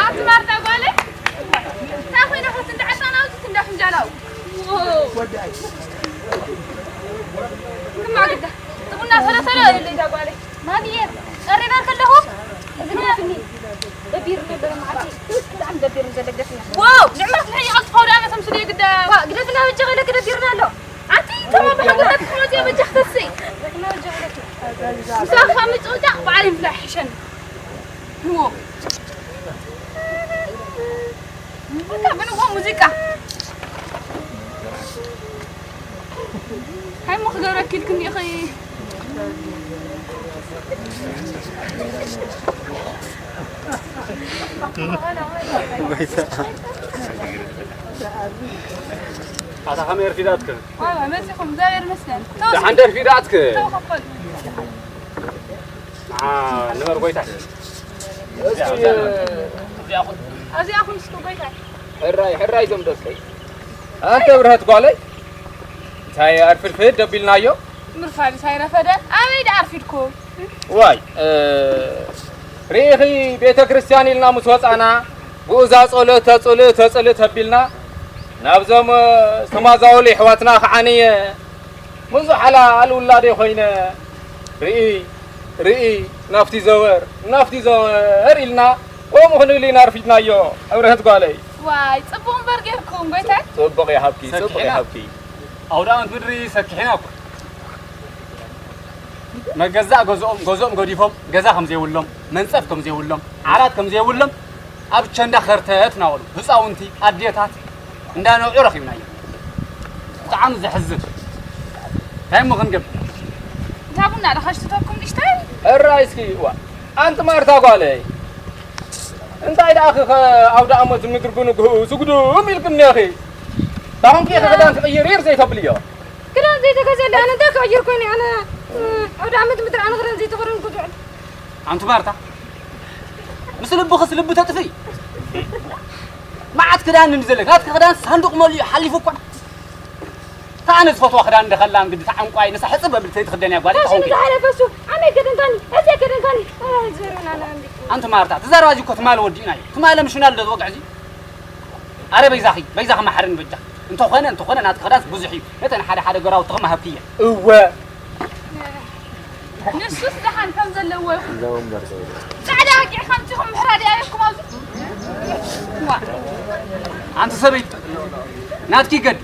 ኣንቲ ማርታ ጓለይ፣ እንታይ ኮይና ኸት እንዳ ዕጣን ኣውፅት እንዳ ፍንጃል ኣውፅት? ዎ። ድማ ግዳ፣ ጥቡና ሰለ ሰለ ኢለ እዛ ጓለይ። ማሚየ፣ ቀሪበ ከለኹ፣ እዚ ግደፍኒ። ደቢሩ ነበር መዓልቲ፣ ብጣዕሚ ደቢሩ ዘሎ ግደፍኒ። ዋው፣ ንዕማስ ንሕይ ኸት ትኸውዳ መሰምስሉ ግዳ። ዋ፣ ግደፍና በጃ ከለክ ደቢርና ኣሎ። ኣንቲ ተማ ብሓጎታት ክመፅዮ በጃ ክተስይ። ግደፍና በጃ ከለክ። ምሳኻ ምጭውጫቕ በዓል ይፍላሕ ይሕሸኒ። ዎ። በቃ ብንጎ ሙዚቃ። ሃይ እሞ ክገብረኪ ኢልክኒ ኢኺ። ኣታ ከመይ ኣርፊዳትክ? ዋይ ዋይ መጺኹም፣ እግዚኣብሔር ይመስገን። ተው እስኪ። ደሓን ደርፊዳትክ? ተው ከፈል። ንዓ ንበር ጎይታይ። እስኪ፣ እዚኣ ኩን እስኪ ጎይታይ። ሕራይ፣ ሕራይ እዞም ደቀይ። ኣንተ ብርሀት ጓለይ፣ እንታይ ኣርፍድፍድ ደቢልናዮ? ምርፋድስ ኣይረፈደን። ኣበይ ደኣ ኣርፊድኩም? ዋይ፣ እ፣ ርኢኺ ቤተ ክርስቲያን ኢልና ምስ ወጻና፣ ግኡዛ ጸሎት ተጽልእ፣ ተጽልእ ተቢልና፣ ናብዞም፣ እ፣ ዝተማዛወሉ የሕዋትና ከዓኒ፣ እ፣ ምዙ ሓላል ውላደይ ኮይነ፣ ርኢ፣ ርኢ፣ ናብቲ ዘወር፣ ናብቲ ዘወር ኢልና፣ ከምኡ ክንብል ኢና ኣርፊድናዮ፣ ኣብርሀት ጓለይ። ዋይ፣ ጽቡቕ እምበር ጌርኩም፣ ጎይታይ። ጽቡቕ ይሃብኪ፣ ጽቡቕ ሰኪሕና። ይሃብኪ። ኣውደ ኣመት ምድሪ ሰኪሕና እኮ። መገዛእ ገዝኦም፣ ገዝኦም ገዲፎም፣ ገዛ ከም ዘይብሎም፣ መንጸፍ ከም ዘይብሎም፣ ዓራት ከም ዘይብሎም፣ ኣብ ቸንዳ ኸርተት እናበሉ ህፃውንቲ ኣዴታት እንዳነብዑ ረኺብናዮ። ብጣዕሚ ዘሕዝን። እንታይ እሞ ክንገብር? እታ ቡና ዶ ከሽትተኩም ንእሽተይ? እራይ እስኪ፣ እዋ፣ ኣንቲ ማርታ ጓለይ፣ እንታይ ደኣ ኸ ኣውደ ኣመት ምድሪ ብንግህኡ ስጉዱም ኢልክኒ ኢኺ? ታኹም ከ ክዳን ትቕይሪ ር ዘይተብልዮ? ክዳን ዘይተገዘለ ኣነ እንታይ ክቕይር ኮይነ ኣነ፣ እ፣ ኣውደ ኣመት ምድሪ ኣነ ክዳን ዘይተኸደንኩ ዝውዕል። ኣንቲ ማርታ፣ ምስ ልብኽስ ልቢ ተጥፍኢ። መዓት ክዳን እንዲ ዘለክ፣ ናትኪ ክዳን ሳንዱቕ መሊኡ ሓሊፉ እኳ። እታ ኣነ ዝፈትዋ ክዳን እንደ ኸላ እንግዲ፣ እታ ዕንቋይ፣ ንሳ ሕጽብ ኣቢልኪ ዘይትኽደንያ ጓል እሺ፣ ተኾንኪ። ንዝሓለፈ እሱ፣ ኣመይ ከደንካኒ፣ እሰይ ከደንካኒ። ኣይ፣ ዘሩና፣ ኣና፣ እንዲ። ኣንቲ ማርታ፣ እቲ ዘረባ እዚ እኮ ትማሊ ወዲእናዮ። ትማሊ ምሽና ኣሎ ዝወግዕ እዚ። ኣረ በይዛኺ፣ በይዛኺ መሓርኒ በጃ። እንተኾነ፣ እንተኾነ ናትኪ ክዳንስ ብዙሕ እዩ። ነተን ሓደ ሓደ ገራውትኺ ምሃብክየ። እወ። ንሱስ ደሓን ከም ዘለዎ ይኹን። ጻዕዳ ኣጊዕካ ኣምጺኹም ምሕራድ ይኣየኩም ኣብዚ። ዋ። ኣንቲ ሰበይቲ፣ ናትኪ ገድ።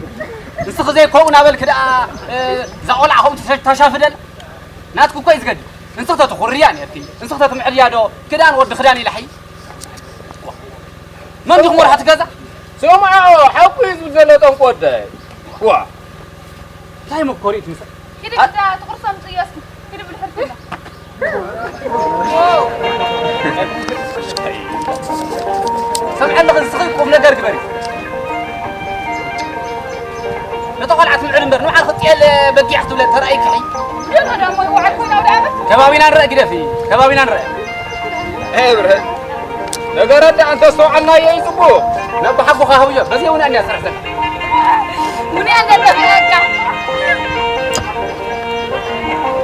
ንስኺ ዘይከምኡ ናበልኪ ደኣ፣ እ፣ እዛ ቆልዓ ከምኡ ተሸ-፣ ተሻፍደል። ናትኪ እኮ እዩ ዝገድ። ንስኺ ተትኹርያ ነርኪ። ንስኺ ተትምዕድያ ዶ ክዳን ወዲ ክዳን ኢላሒ። መን ዲኹም ወርሓት ገዛ? ስምዓኦ፣ ሓቁ እዩ ዝብል ዘሎ ጠንቂ ወደይ። ዋ። እንታይ መኮሪት ምሰ-፣ ኪዲ አ- ግዳ ትቑርሶም ጽዮ እስኪ። ኪዲ ብድሕር ትብላ። ሰምዐ ኣለኺ፣ ንስኺ ቁም ነገር ግበሪ። ነታ ቆልዓ ትምዕድ እምበር፣ ንባዕልኺ ጤል በጊዕ ክትብለ ተራእይክሒ። ደሞ ደሞ ይውዓል ኮይኑ ኣውደ ዓመት። ከባቢና ንረአ ግደፊ፣ ከባቢና ንረአ። ኤ ብርሀን፣ ነገራት ደኣ እንተስተውዓልናዮ እዩ ጽቡቕ። ነብሓጎኻ ሃብዮ፣ በዚ እውን ኣንያ ስራሕ ዘላ። ምን ያገለበ በቃ።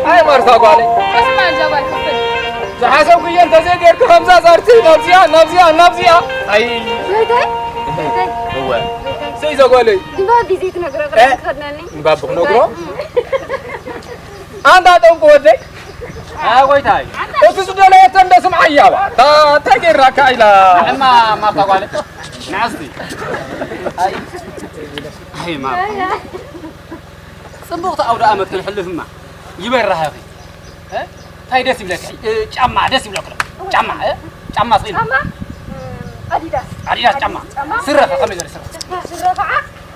ኣይ ማርታ ጓለይ። እስማ እዛ ጓል ክፍል። ዝሓሰብኩዮ እንተዘይጌርኪ ከምዛ ዛርቲ ናብዚኣ፣ ናብዚኣ፣ ናብዚኣ። ኣይ። ዘይታይ? ዘይታይ? እወ። ዘይታይ? ሰይ ዘጓለይ። ድባብ ዘይትነግሮ እ? ቅድሚ ትኸድነኒ። ንባብ ክነግሮ? እም። ኣንታ ጠንቁ ወደይ። ኣይ ጎይታይ። እቲ ዝደለየቶ እንደ ስምዓያ ባ። ታ-፣ እንታይ ገይራካ ኢላ? እማ ማርታ ጓለይ። ንዕስቲ። ኣይ። ኣይ ማርታ። ጽቡቕቲ ኣውደ ኣመት ክንሕልፍማ ይበራህ ኢኺ። እ? እንታይ ደስ ይብለኪ? እ፣ ጫማ ደስ ይብለኪ ዶ? ጫማ፣ እ? ጫማ ስኺ። ጫማ? እ፣ ኣዲዳስ። ኣዲዳስ ጫማ። ኣዲዳስ ጫማ። ስረ ኸ ከመይ ዝበለ ስረ? ስረ፣ ስረ ኸዓ?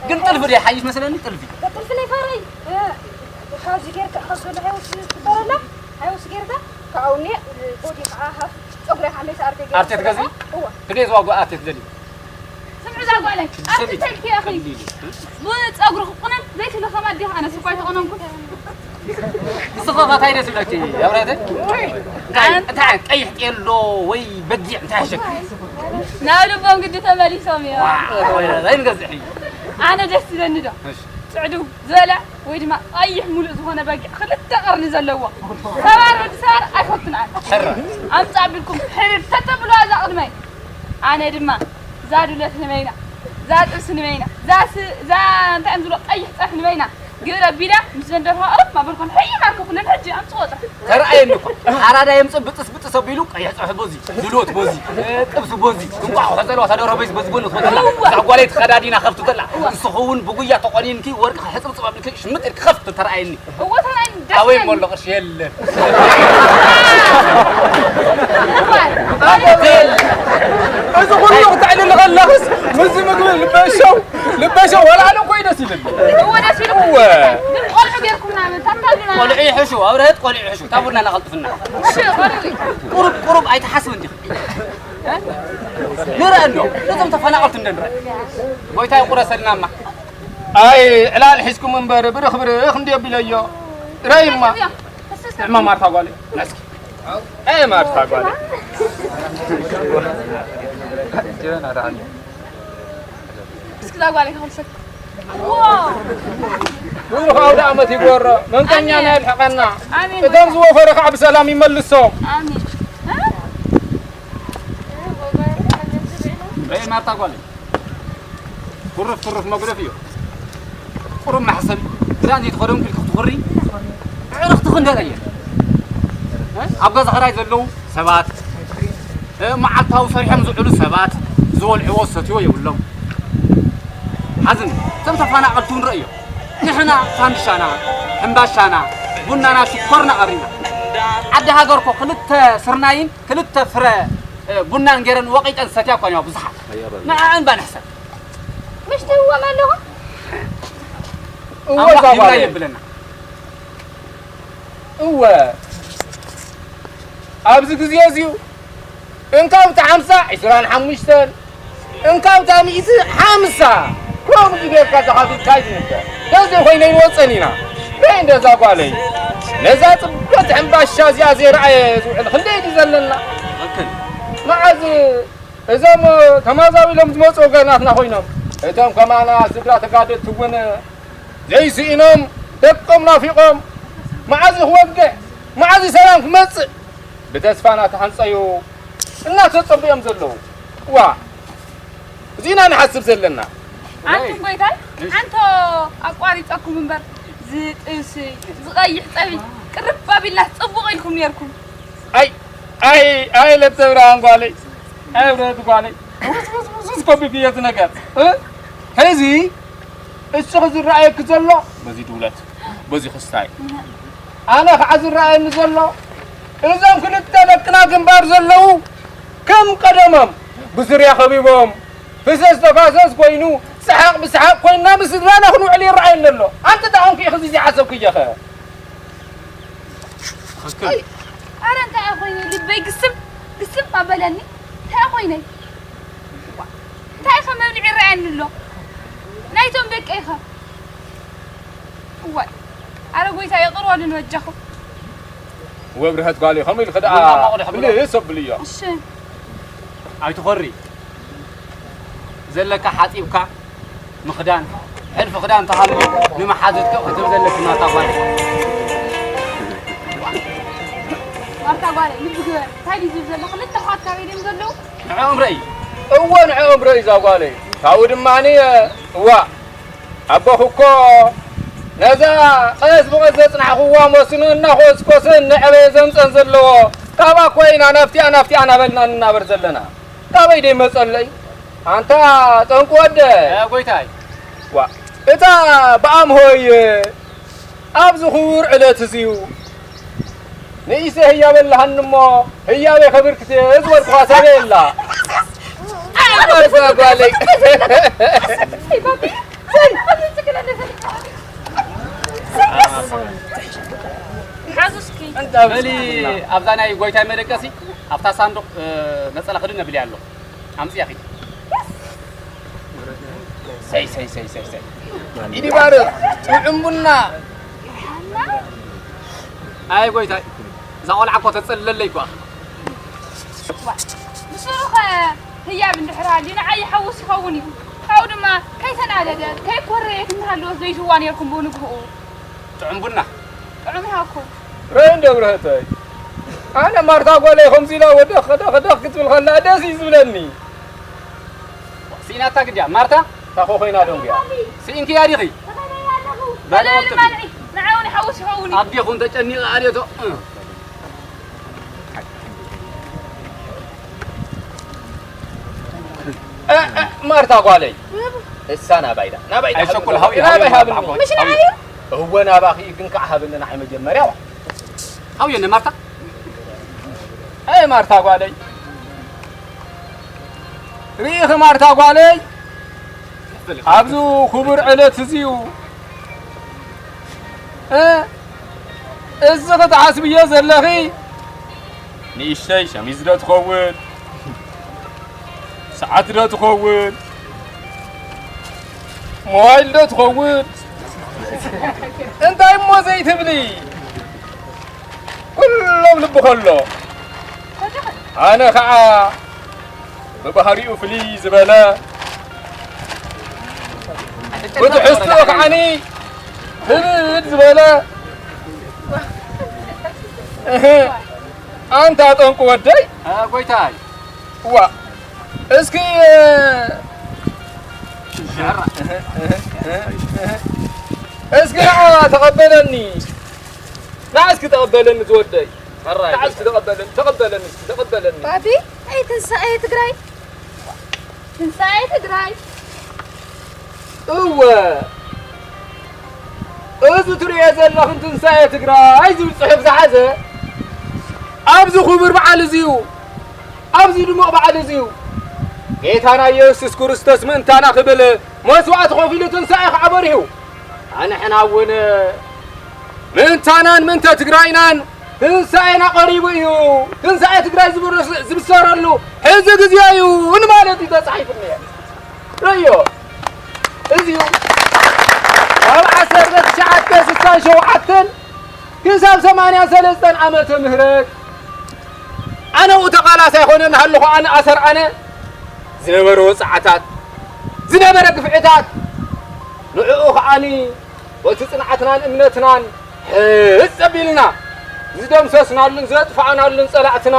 ግን ጥልፊ ዶ ይሓይሽ መስለኒ? ጥልፊ። ጥልፊ ናይ ፋረይ። እ፣ ካብዚ ጌርካ፣ ካብ ዘሎ ሃይወስ ትበረላ፣ ሃይወስ ጌርካ፣ ካብኡ እኔ፣ እ፣ ቦዲ ኸዓ ሃፍ፣ ጸጉሪ ኸዓ ሜስ ኣርቴ ጌርካ ኣርቴ ትገዝኢ? እወ። ክንደይ ዝዋግኦ ኣርቴ ትደልዪ? ስምዒ እዛ ጓለይ፣ ኣብ ስምዒ። ትተልኪ ኢኺ። ቀሊል እዩ። ብጸጉሪ ክቁነን ዘይትልኸማ ዲኻ? ኣነስ እኳ ኣይተቆነንኩን። ንስኺ ኸ እንታይ ደስ ይብለኪ? ኣብራተ? ወይ፣ እንታይ፣ ኣነ እንታይ ቀይሕ ጤሎ ወይ በጊዕ እንታይ ይሕሸኪ? ናብ ልቦም ግዲ ተመሊሶም እዮም። ዋ፣ ወይ፣ ወይ ንገዝሕ እዩ። ኣነ ደስ ይብለኒ ዶ? እሺ። ጽዕዱ ዝበለ ወይ ድማ ቀይሕ ሙሉእ ዝኾነ በጊዕ ክልተ ቀርኒ ዘለዎ ሰባር ወዲ ሰባር ኣይፈቱን ኣነ። ሕረ። ኣምጻ ኣቢልኩም ሕርር ተተብሎ እዛ ቅድመይ። ኣነ ድማ እዛ ዱለት ንበይና፣ እዛ ጥብሲ ንበይና፣ እዛ ስ-፣ እዛ እንታይ እዮም ዝብሎ ቀይሕ ጸብሒ ንበይና ግብረ ቢዳ ምስ መንደር ኣቕርብ ማበልኮን ሕይ ማርኩ ኩለን ሕጂ ኣምጽዎ ጥራሕ። ተረኣየኒ እኮ። ሓራዳ የምጽእ ብጥስ ብጥስ ኣቢሉ ቀይሕ ጸብሒ ቦዚ፣ ድሎት ቦዚ፣ እ፣ ጥብሲ ቦዚ፣ እንቋቑሖ ዘለዋ ሳደሮ በዚ በዚ ጎኒ ትኾተላ። እዋ። እዛ ጓለይ ተኸዳዲና ከፍቱ ተላ። እዋ። ንስኹ እውን ብጉያ ተቖኒንኪ ወርቂ ሕጽብጽብ ኣቢልኪ ሽምጥ ኢልኪ ከፍቱ ተረኣየኒ። እዎ ተረኣየኒ። ደስ ኣበይ ይብል። እሞ ኣሎ ቅርሺ የለን። እዋ። የለን። እዚ ኩሉ ክተዕልል ከለኽስ ምስዚ ምግቢ ልበሸው፣ ልበሸው ወላዕሎ እኮ እዩ ደስ ይብል። እዎ ደስ ይብል። እወ። ግን ቆልዑ ጌርኩምና፣ ታታሉና። ቆልዑ ይሕሹ፣ ኣብረህት ቆልዑ ይሕሹ። ታቡርና እናቐልጥፍና። እሺ፣ ቆልዑ። ቁሩብ፣ ቁሩብ ኣይትሓስብ እንዲኺ። ንርአ እንዶ፣ ነዞም ተፈናቐልቲ እንደ ንርአ። ጎይታይ ቁረሰልናማ። ኣይ፣ ዕላል ሒዝኩም እምበር፣ ብርኽ ብርኽ እንዲ ኣቢለዮ። ርአይማ። ንዕማ ማርታ ጓለይ፣ ነስኪ። ኣይ፣ ማርታ ጓለይ። እስኪ እዛ ጓለይ ተኸልሰት። ዋው! ብሩኽ ኣውደ ዓመት ይግበሮ። መንቀኛና ኣሜን። የልሕቐና። ኣሜን። እቶም ዝወፈሩ ከዓ ብሰላም ይመልሶም። ኣሜን። እ? በይ ማርታ ጓለይ። ኩርፍ ኩርፍ መጉረፍ እዩ። ቁሩብ መሕሰብ ክዳን ዘይትኸደን ክልክ ክትኹሪ። ኣዕርኽቲ ክንደይ እየን። እ? ኣብ ገዛ ኸራይ ዘለዉ ሰባት፣ እ፣ መዓልታዊ ሰሪሖም ዝውዕሉ ሰባት ዝበልዕዎ ዝሰትይዎ የብሎም። ሓዝን፣ እቶም ተፈናቐልቲ እውን ረእዮ። ንሕና ፋንድሻና፣ ሕምባሻና፣ ቡናና፣ ሽኮርና ቀሪና። ዓዲ ሃገር እኮ ክልተ ስርናይን ክልተ ፍረ፣ እ፣ ቡናን ገይረን ወቒጠን ዝሰትያ እኳ እኒዋ ብዙሓት። ንዐኣን እባ ንሕሰብ። ምሽ ትህዎም ኣለኹ? እወ፣ ኣምላኽ ይብላ ዛጓለይ። የብለና። እወ፣ ኣብዚ ግዜ እዚኡ እንካብቲ ሓምሳ፣ ዒስራን ሓሙሽተን፣ እንካብታ ሚእቲ፣ ሓምሳ፣ ከምኡ ጌርካ ተኻፊልካ እዩ ዝንበር። ተዘይኮይነ ይወፀን ኢና። በይ እንደዛ ጓለይ፣ ነዛ ፅብቅቲ ሕምባሻ እዚኣ ዘይረኣየ ዝውዕል ክንደይ ድዩ ዘለና? ትኽክል። መዓዝ እዞም ተማዛቢሎም ዝመፁ ወገናትና ኮይኖም፣ እቶም ከማና ስድራ ተጋደልቲ እውን ዘይስኢኖም ደቆም ናፊቖም፣ መዓዝ ክወግሕ፣ መዓዝ ሰላም ክመፅእ ብተስፋ እናተሓንፀዩ እናተፀበዮም ዘለዉ። ዋ፣ እዚና ንሓስብ ዘለና። ኣንቱም ጎይታይ፣ ሓንቶ ኣቋሪፀኩም እምበር፣ ዝጥብሲ፣ ዝቐይሕ ፀብሒ ቅርብ ኣቢልና ፅቡቕ ኢልኩም ነይርኩም። ኣይ፣ ኣይ፣ ኣይ፣ ለተ ብርሃን ጓለይ፣ ኣይ፣ ብረት ጓለይ፣ ውስውስውስውስ ኮቢልክዮ እቲ ነገር፣ እ? ሕዚ እስኺ ዝረኣየኪ ዘሎ በዚ ድውለት፣ በዚ ክስታይ። ኣነ ከዓ ዝረኣየኒ ዘሎ እዞም ክልተ ደቅና ግንባር ዘለዉ ከም ቀደሞም ብዙርያ ከቢቦም ፍሰስ ተፋሰስ ኮይኑ፣ ሰሓቕ ብሰሓቕ ኮይንና ብስድራና ክንውዕል ይረኣየኒ ኣሎ። ኣንቲ ደኣ ኮንኪ ኢኺ እዚ ዘይሓሰብክዮ ኸ? ትኽክል። ኣይ፣ ኣረ እንታይ ኮይነ ልበይ ግስም ግስም ኣበለኒ። እንታይ ኮይነ? እንታይ ከ መብልዒ ይረኣየኒ ኣሎ? ናይቶም ደቀይ ከ? እዋይ፣ ኣረ ጎይታ ይቕር በሉኒ በጃኹም። ወብርሀት ጓለይ፣ ከምኡ ኢልኺ ደኣ ቡና ማቑሎ ሕብሎ። እንደ ሰብ ብልዮ። እሺ። ኣይትኾሪ። ዘለካ ሓጺብካ ምኽዳን፣ ሕልፊ ክዳን ተሃልዩ ንመሓዙትካ ክትህብ ዘለኪ ናታ ጓል። ማርታ ጓለይ፣ ልቢ ግበሪ። እንታይ ድዩ ዝብል ዘሎ? ክልተ ኣሕዋት ካበይ ድዮም ዘለዉ? ንዕኦም ርእይ። እወ፣ ንዕኦም ርእይ እዛ ጓለይ። ካብኡ ድማኒ፣ እዋ፣ ኣቦኺ እኮ ነዛ ቀስ ብቐስ ዘጽናሕኽዋ መስኖ እናኾስኮሰ እናዕበየ ዘምጸን ዘለዎ፣ ካብኣ እኮ ኢና ናብቲኣ ናብቲኣ እናበልና ንናበር ዘለና። ካበይ ደይመጸለይ? ኣንታ ጠንቁ ወደ። እ፣ ጎይታይ። ዋ፣ እታ ብኣምሆይ ኣብዚ ክቡር ዕለት እዚዩ ንኢሰ ህያበ ኣለሃኒ እሞ ህያበ ከብርክት ዝበልኩኻ ሳበ የላ። ኣይ፣ ባባ። ሓዙ እስኪ። በሊ፣ ኣብዛ ናይ ጎይታይ መደቀሲ፣ ኣብታ ሳንዱቕ፣ እ፣ ነጸላ ክድነ ብልያ ኣሎ። ኣምጽያ ኺድ። ሰይ፣ ሰይ፣ ሰይ፣ ሰይ፣ ሰይ። ኢዲ ባርኽ፣ ጥዑም ቡና። ኣይ ጎይታይ፣ እዛ ቆልዓ እኮ ተጸልለለይ እኳ። ብስሩ ኸ ህያብ እንድሕር ሃልዩ ንዓይ ይሓውስ ይኸውን እዩ። ካብኡ ድማ ከይተናደደ ከይኮረየ ክንሃልዎ ዘይትዋ ነርኩም ብንግህኡ። ጥዑም ቡና። ጥዑም ይሃብኩም። ርእ እንደ ብርህተይ ኣነ ማርታ ጓለይ ከምዚ ኢላ ወደኽ ደኽ ደኽ ክትብል ከላ ደስ እዩ ዝብለኒ። ስኢናታ ግድያ ማርታ። ታኾ ኮይና ደንጉያ። ስኢንኪ እያ ዲኺ? በለ ወቅቲ። ንዓውን ሓውስ ይኸውን። ኣዴኹም ተጨኒቐ ኣልየቶ። ማርታ ጓለይ እሳ ናባይ ዳ ናባይ ዳ ኣይሸኩል ሃብኒ ሃውየ ናባይ ሃብኒ ምሽ ንዓዩ እወ ናባኺ ግን ከዓ ሃብኒ ንዓይ መጀመርያ ዋ ሃውየ እነ ማርታ። ኣይ ማርታ ጓለይ ርኢኺ ማርታ ጓለይ ኣብዚ ክቡር ዕለት እዚዩ እ እዚ ክትሓስብዮ ዘለኺ ንእሽተይ ሸሚዝ ዶ ትኸውን ሰዓት ዶ ትኸውን ሞባይል ዶ ትኸውን እንታይ እሞ ዘይትብሊ ኩሎም ልቢ ከሎ ኣነ ከዓ ብባህሪኡ ፍልይ ዝበለ ብትሕዝትኡ ከዓኒ ህብድ ዝበለ እህ፣ ኣንታ ጠንቁ ወደይ ጎይታይ ዋ እስኪ እስኪ ንዓ ተቐበለኒ ንዓ እስኪ ተቐበለኒ ዝወደይ ንዓ እስኪ ተቐበለኒ ተቐበለኒ እስኪ ተቐበለኒ ባቢ ኣይ ትንሳኤ ትግራይ ትንሳኤ ትግራይ እወ እዚ ትሪኦ ዘለኽን ትንሳኤ ትግራይ ዝብል ፅሑፍ ዝሓዘ ኣብዚ ክቡር በዓል እዚዩ ኣብዚ ድሙቕ በዓል እዚዩ ጌታና ኢየሱስ ክርስቶስ ምእንታና ክብል መስዋዕቲ ከፊሉ ትንሳኤ ከዓ በሪሁ ኣንሕና እውን ምእንታናን ምእንተ ትግራይናን ትንሳኤና ቀሪቡ እዩ ትንሳኤ ትግራይ ዝብሰረሉ ሕዚ ግዜ እዩ ንማለት እዩ ተፃሒፉ እኒሀ ርእዮ እዚዩ ካብ ዓሰርተ ትሽዓተ ስሳን ሸውዓተን ክሳብ ሰማንያ ሰለስተን ዓመተ ምህረት ኣነ ውእተ ቃላስ ኣይኮነን ሃለኹ ኣነ ኣሰር ኣነ ዝነበረ ወፅዓታት ዝነበረ ግፍዕታት ንዕኡ ከዓኒ በቲ ፅንዓትናን እምነትናን ሕፅ ኣቢልና ዝደምሰስናሉን ዘጥፋእናሉን ፀላእትና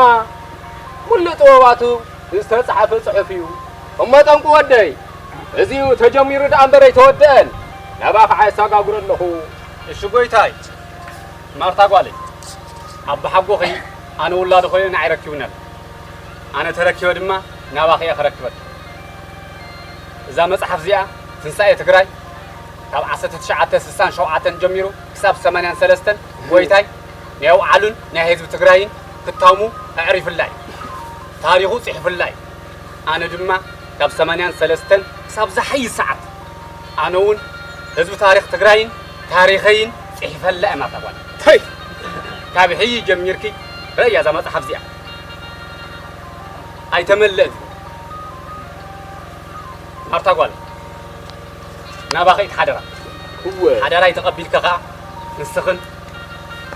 ሙሉእ ጥበባቱ ዝተፃሓፈ ፅሑፍ እዩ እሞ ጠንቁ ወደይ እዚዩ ተጀሚሩ ደኣ እምበር ኣይተወደአን ናባኻ ኣየሳጋግሮ ኣለኹ እሺ ጎይታይ ማርታ ጓለይ ኣቦሓጎኺ ኣነ ውላዱ ኮይኑ ንዓይ ረኪቡኒ ኣሎ ኣነ ተረኪበ ድማ ናባኺ እየ ከረክበኪ እዛ መፅሓፍ እዚኣ ትንሳኤ ትግራይ ካብ ዓሰርተ ትሽዓተ ስሳን ሸውዓተን ጀሚሩ ክሳብ ሰማንያን ሰለስተን ጎይታይ ናይ ኣውዓሉን ናይ ህዝቢ ትግራይን ክታሙ ኣዕሪፍላ እዩ ታሪኹ ፅሒፍላ እዩ ኣነ ድማ ካብ ሰማንያን ሰለስተን ክሳብ ዝሓይሽ ሰዓት ኣነ እውን ህዝቢ ታሪኽ ትግራይን ታሪኸይን ፅሒፈላ እየ ማርታ ጓል ተይ ካብ ሕይ ጀሚርኪ ረእያ እዛ መፅሓፍ እዚኣ ኣይተመልእን ማርታ ጓል ናባኺ እቲ ሓደራ እወ ሓደራይ ተቐቢልከ ኸዓ ንስኽን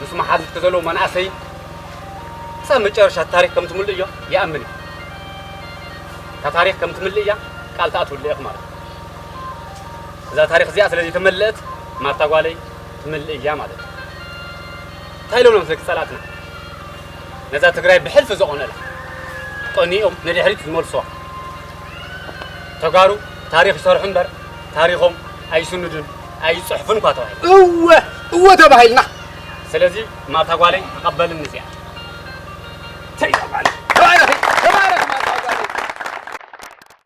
ምስ መሓዙትኪ ዘለዉ መናእሰይን ክሳብ መጨረሻ ታሪኽ ከም ትምልእዮ ይኣምን እየ እታ ታሪኽ ከም ትምልእያ ቃል ትኣትውሉ ኢኺ ማለት እዩ እዛ ታሪኽ እዚኣ ስለ ዘይተመለአት ማርታ ጓለይ ትምልእ እያ ማለት እዩ እንታይ ኢሎም እዮም ስለኪ ፀላእትና ነዛ ትግራይ ብሕልፊ ዘቐንኡላ ቀኒኦም ንድሕሪት ዝመልስዋ ተጋሩ ታሪኽ ይሰርሑ እምበር ታሪኾም ኣይስንዱን ኣይፅሕፉን እኳ ተባሂሉ እወ እወ ተባሂልና ስለዚ ማርታ ጓለይ ተቐበልኒ እዚኣ